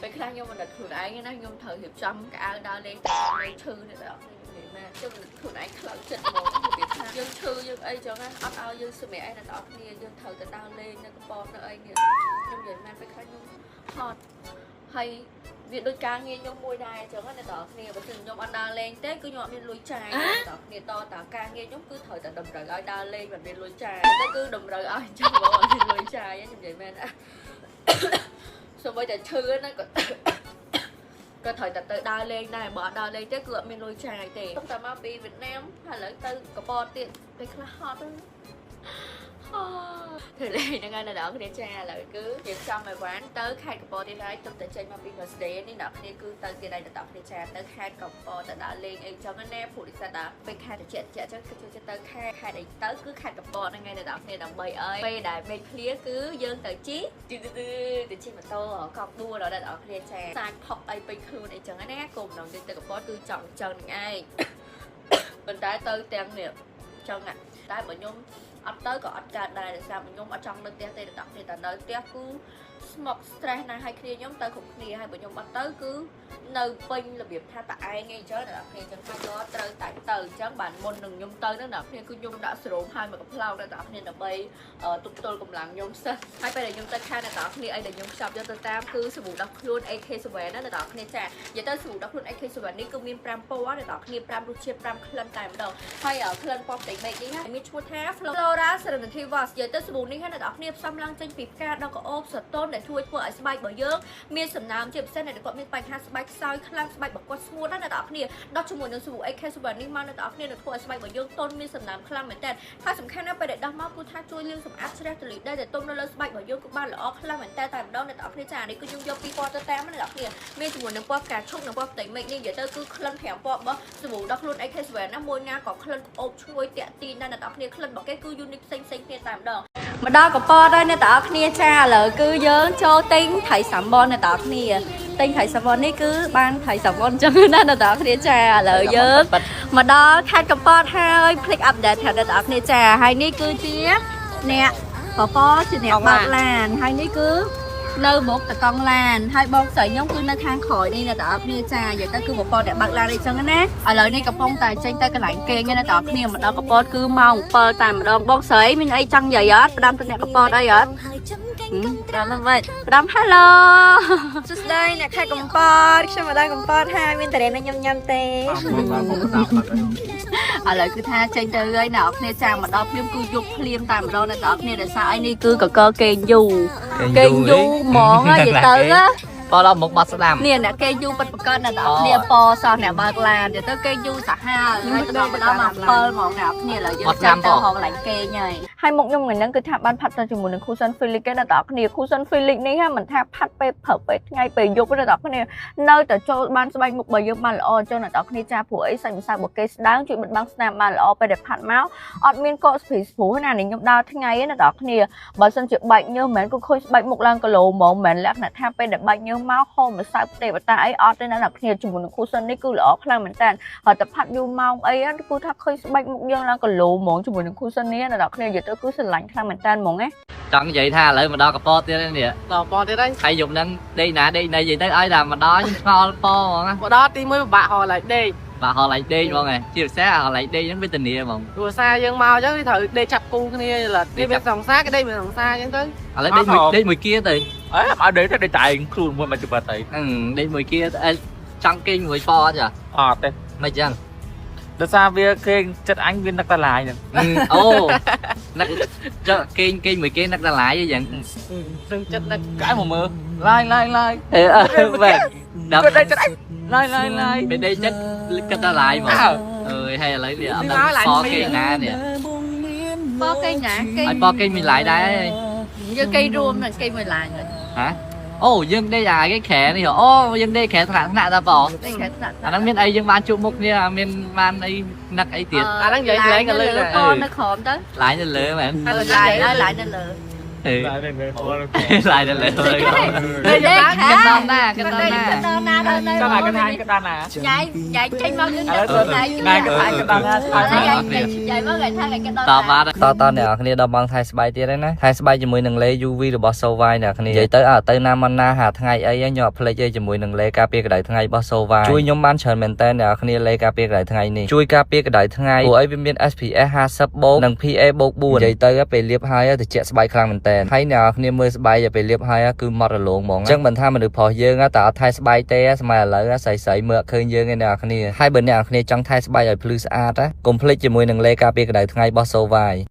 ពេលខ្លះខ្ញុំមិនដឹងខ្លួនឯងណាខ្ញុំត្រូវរៀបចំកៅអៅដើរលេងតែនៅឈឺនេះដល់ខ្ញុំនិយាយមែនខ្ញុំខ្លួនឯងខ្លោចចិត្តហ្មងរបៀបថាយើងឈឺយើងអីចឹងណាអត់ឲ្យយើងសម្រាកអីអ្នកនរគ្នាយើងត្រូវតែដើរលេងនៅកពតនៅអីនេះខ្ញុំនិយាយមែនពេលខ្លះខ្ញុំហត់ហើយវាដូចការងារខ្ញុំមួយដែរអញ្ចឹងណាអ្នកនរគ្នាបើមិនខ្ញុំអត់ដើរលេងទេគឺខ្ញុំអត់មានលុយចាយអ្នកនរគ្នាតតាការងារខ្ញុំគឺត្រូវតែតម្រូវឲ្យដើរលេងមិនមានលុយចាយតែគឺតម្រូវឲ្យអញ្ចឹងបងអត់មានលុយចាយខ្ញុំនិយាយមែនណាសូម្បីតែឈឺណាក៏ក៏ត្រូវតែទៅដើរលេងដែរបើអត់ដើរលេងទេគឺអត់មានលុយចាយទេខ្ញុំតែមកពីវៀតណាមហើយឥឡូវទៅកពតទៀតពេលខ្លះហត់ធ្វើលេងហ្នឹងហើយអ្នកនរគ្នាចាឥឡូវគឺរៀបចំឲ្យបានទៅខេត្តកពតទៀតហើយទើបតែចេញមកពី birthday នេះអ្នកនរគ្នាគឺទៅទៀតហើយអ្នកនរគ្នាចាទៅខេត្តកពតទៅដើរលេងអីចឹងណាព្រោះនិស្សិតដល់ពេលខេត្តត្រជាក់ត្រជាក់ចឹងគឺចូលចិត្តទៅខេត្តខេត្តអីទៅគឺខេត្តកពតហ្នឹងហើយអ្នកនរគ្នាដើម្បីអីពេលដែលមេឃភ្លៀងគឺយើងទៅជិះទៅជិះម៉ូតូកង់4ដល់អ្នកនរគ្នាចាសាច់ផុកអីពេញខ្លួនអីចឹងណាគោលបំណងយើងទៅកពតគឺចង់ចឹងហ្នឹងឯងប៉ុន្តែទៅទាំងនេះចឹងតែបើខ្ញុំអត់ទៅក៏អត់កើតដែរដោយសារខ្ញុំអត់ចង់នៅផ្ទះទេដល់គ្នាតែនៅផ្ទះគឺស្មុក stress ណាស់ហើយគ្នាខ្ញុំទៅគ្រប់គ្នាហើយបើខ្ញុំអត់ទៅគឺនៅពេញរបៀបថាតឯងអីចឹងដល់គ្នាចឹងហើយក៏ត្រូវតែទៅអញ្ចឹងបានមុននឹងខ្ញុំទៅហ្នឹងដល់គ្នាគឺខ្ញុំដាក់សេរ៉ូមហើយមកកំប្លោកដល់គ្នាដើម្បីទប់ទល់កម្លាំងខ្ញុំសិនហើយពេលដែលខ្ញុំទៅខាងដល់គ្នាអីដែលខ្ញុំខ្ចប់យកទៅតាមគឺសាប៊ូដោះខ្លួន AK7 ណាដល់គ្នាចានិយាយទៅសាប៊ូដោះខ្លួន AK7 នេះគឺមាន5ពណ៌ដល់គ្នា5រសជាតិ5ក្លិនតែម្ដងហើយក្លិនពណ៌ផ្ទៃមេឃនេះណាមានឈ្មោះថា Flora Serenity Wash និយាយទៅសាប៊ូនេះណាអ្នកនរគ្នាផ្សំឡើងចេញពីផ្កាដ៏ក្រអូបសតនដែលជួយធ្វើឲ្យស្បែករបស់យើងមានសំណើមជាពិសេសអ្នកដែលគាត់មានបញ្ហាស្បែកខ្សោយខ្លាំងស្បែករបស់គាត់ស្ងួតណាអ្នកនរគ្នាដោះជាមួយនឹងសាប៊ូ AK7 នេះមកអ្នកនរគ្នានឹងធ្វើឲ្យស្បែករបស់យើងទន់មានសំណើមខ្លាំងមែនទែនហើយសំខាន់ណាស់ពេលដែលដោះមកគឺថាជួយលាងសម្អាតជ្រះទលីដែរតែទុំនៅលើស្បែករបស់យើងគឺបានល្អខ្លាំងមែនទែនតែម្ដងអ្នកនរគ្នាចានេះគឺខ្ញុំយកពីរពណ៌ទៅតាមអ្នកនរគ្នាមានជាមួយនឹងពណ៌ផ្កាឈូកនិងពណ៌ផ្ទៃមេឃនេះនិយាយទៅគឺក្លិន5ពណ៌របស់សាប៊ូដោះខ្លួន AK7 ណាមួយណាក៏ក្លិនក្អូបឈ្ងុយតាក់ទាញដែរអ្នកនរគ្នាក្លិនរបស់គេគឺ unique ផ្សេងផ្សេងគ្នាតែម្ដងមកដល់កពតហើយអ្នកទាំងអស់គ្នាចាឥឡូវគឺយើងចូលទិញថៃសាំបនអ្នកទាំងអស់គ្នាទិញថៃសាំបននេះគឺបានថៃសាំបនចឹងណាអ្នកទាំងអស់គ្នាចាឥឡូវយើងមកដល់ខេត្តកំពតហើយភ្លេច update ប្រាប់អ្នកទាំងអស់គ្នាចាហើយនេះគឺជាអ្នកពពជាអ្នកបើកឡានហើយនេះគឺនៅមុខតកង់ឡានហើយបងស្រីខ្ញុំគឺនៅខាងក្រោយនេះអ្នកទាំងអស់គ្នាចានិយាយទៅគឺពពអ្នកបើកឡានអីចឹងណាឥឡូវនេះកំពុងតែចេញទៅកន្លែងគេងអ្នកទាំងអស់គ្នាមកដល់កំពតគឺម៉ោង7តែម្ដងបងស្រីមានអីចង់និយាយអត់ផ្ដាំទៅអ្នកកំពតអីអត់ ដល់មកវិញ ផ្ដាំ Hello សួស្តីអ្នកខេត្តកំពតខ្ញុំមកដល់កំពតហើយមានតរេនញ៉ាំញ៉ាំទេ ឥឡូវគឺថាចេញទៅហើយអ្នកនរគ្នាចាំមកដល់ភ្លាមគឺយប់ភ្លាមតែម្ដងអ្នកនរគ្នាដោយសារអីនេះគឺកកគេងយូរគេងយូរហ្មងនិយាយទៅណា ប៉ដល់មុខបាត់ស្ដាំ នេះអ្នកគេយូរពិតប្រកបអ្នកនរគ្នាពសោះអ្នកបើកឡាននិយាយទៅគេយូរសាហាវហើយទៅដល់ដល់មក7ហ្មងអ្នកគ្នាឥឡូវយើងចាំទៅហកកន្លែងគេងហើយហើយមុខខ្ញុំថ្ងៃហ្នឹងគឺថាបានផាត់ទៅជាមួយនឹង Cushion Felix ឯអ្នកនរគ្នា Cushion Felix នេះហ្នឹងមិនថាផាត់ពេលព្រឹកពេលថ្ងៃពេលយប់ទេអ្នកនរគ្នានៅតែចូលបានស្បែកមុខរបស់យើងបានល្អចឹងអ្នកនរគ្នាចាព្រោះអីសាច់ម្សៅរបស់គេស្ដើងជួយបិទបាំងស្នាមបានល្អពេលដែលផាត់មកអត់មានកកស្ព្រីស្ព្រួសណានេះខ្ញុំដើរថ្ងៃណាអ្នកនរគ្នាបើសិនជាបែកញើសមិនមែនគឺឃើញស្បែកមុខឡើងគីឡូហ្មងមិនមែនលក្ខណៈថាពេលដែលបែកញើសមកហូរម្សៅផ្ទេបតាអីអត់ទេណាអ្នកគ្នាជាមួយនឹង cushion នេះគឺល្អខ្លាំងមែនតើហើយតែផាត់យូរម៉ោងអីគឺថាឃើញស្បែកមុខយើងឡើងគីឡូហ្មងជាមួយនឹង cushion នេះអ្នកនរគ្នានិយាយទៅគឺស្រឡាញ់ខ្លាំងមែនតើហ្មងណា ចង់និយាយថាឥឡូវមកដល់កពតទៀតនេះ ដល់ពតទៀតហើយ ហើយយប់ហ្នឹងដេកណាដេកណីនិយាយទៅឲ្យតែមកដល់ឆ្ងល់ពហ្មងណា មកដល់ទី1ពិបាកហៅឡើយដេក បាទហៅឡៃដេកហ្មងឯងជាពិសេសហៅឡៃដេកហ្នឹងវេទនាហ្មង គ្រួសារយើងមកអញ្ចឹងវាត្រូវដេកចាប់គូគ្នាគេមានសង្សារគេដេកមានសង្សារអញ្ចឹងទៅ ឥឡូវដេកមួយដេកមួយគៀទៅ អេឲ្យដេកទៅដេកតែឯងខ្លួនមួយមកច្បាប់ទៅ ដេកមួយគៀចង់គេងមួយពអត់ចា អត់ទេ មិនចឹង ដោយសារវាគេងចិត្តអញវានឹកតឡាយហ្នឹង អូនឹកចុះគេងគេងមួយគេនឹកតឡាយអីចឹង នឹងចិត្តនឹក កែមកមើលឡាយឡាយឡាយ អឺបាទដល់ គាត់ដេកចិត្តអញឡាយឡាយឡាយ ពេលដេកចិត្តគិតតឡាយហ្មងអើយហើយឥឡូវនេះអត់ដឹងពគេងណានេះ ពគេងណាគេង ឲ្យពគេងមួយឡាយដែរ យើងគេងរួមនឹងគេងមួយឡាយ ហ៎អូយើងដេកអាគេខែនេះអូយើងដេកខែថ្នាក់ថ្នាក់តាបង ដេកខែថ្នាក់ អាហ្នឹងមានអីយើងបានជួបមុខគ្នាមានបានអីនឹកអីទៀត អាហ្នឹងនិយាយលែងក៏លើ ពនៅក្រោមទៅ ឡាយនៅលើមែន ឡាយឡាយនៅលើ ឡាយនៅលើ ឡាយនៅលើ ដេកឡើង កណ្ដំណាកណ្ដំណា ដល់ណាដល់ណា ចង់ឲ្យកណ្ដាលកណ្ដាលណា ញ៉ៃញ៉ៃចេញមកយឺ ឥឡូវទៅ ញ៉ៃ ណែកណ្ដាលកណ្ដាលណាស្បាយ ញ៉ៃញ៉ៃមកគេថាគេដល់ តបាទតតអ្នកនរគ្នាដល់បងថែស្បែកទៀតហើយណាថែស្បែកជាមួយនឹងលេ UV របស់ Sovai អ្នកនរគ្នានិយាយទៅអើទៅណាមកណាហាថ្ងៃអីខ្ញុំអត់ភ្លេចទេជាមួយនឹងលេការពារកម្ដៅថ្ងៃរបស់ Sovai ជួយខ្ញុំបានច្រើនមែនតើអ្នកនរគ្នាលេការពារកម្ដៅថ្ងៃនេះជួយការពារកម្ដៅថ្ងៃព្រោះអីវាមាន SPF 50បូកនិង PA បូក4និយាយទៅពេលលាបហើយត្រជាក់ស្បែកខ្លាំងមែនតើហើយអ្នកនរគ្នាមើលស្បែកពេលលាបហើយគឺម៉ត់រលោងហ្មងអញ្ចឹងមិនថាមនុស្សប្រុសយើងតើអត់ថែស្បែកទេសម័យឥឡូវស្រីស្រីមើលអត់ឃើញយើងឯអ្នកនរគ្នាហើយបើអ្នកនរគ្នាចង់ថែស្បែកឲ្យភ្លឺស្អាតកុំភ្លេចជាមួយនឹងលេការពារកម្ដៅថ្ងៃរបស់ Sovai។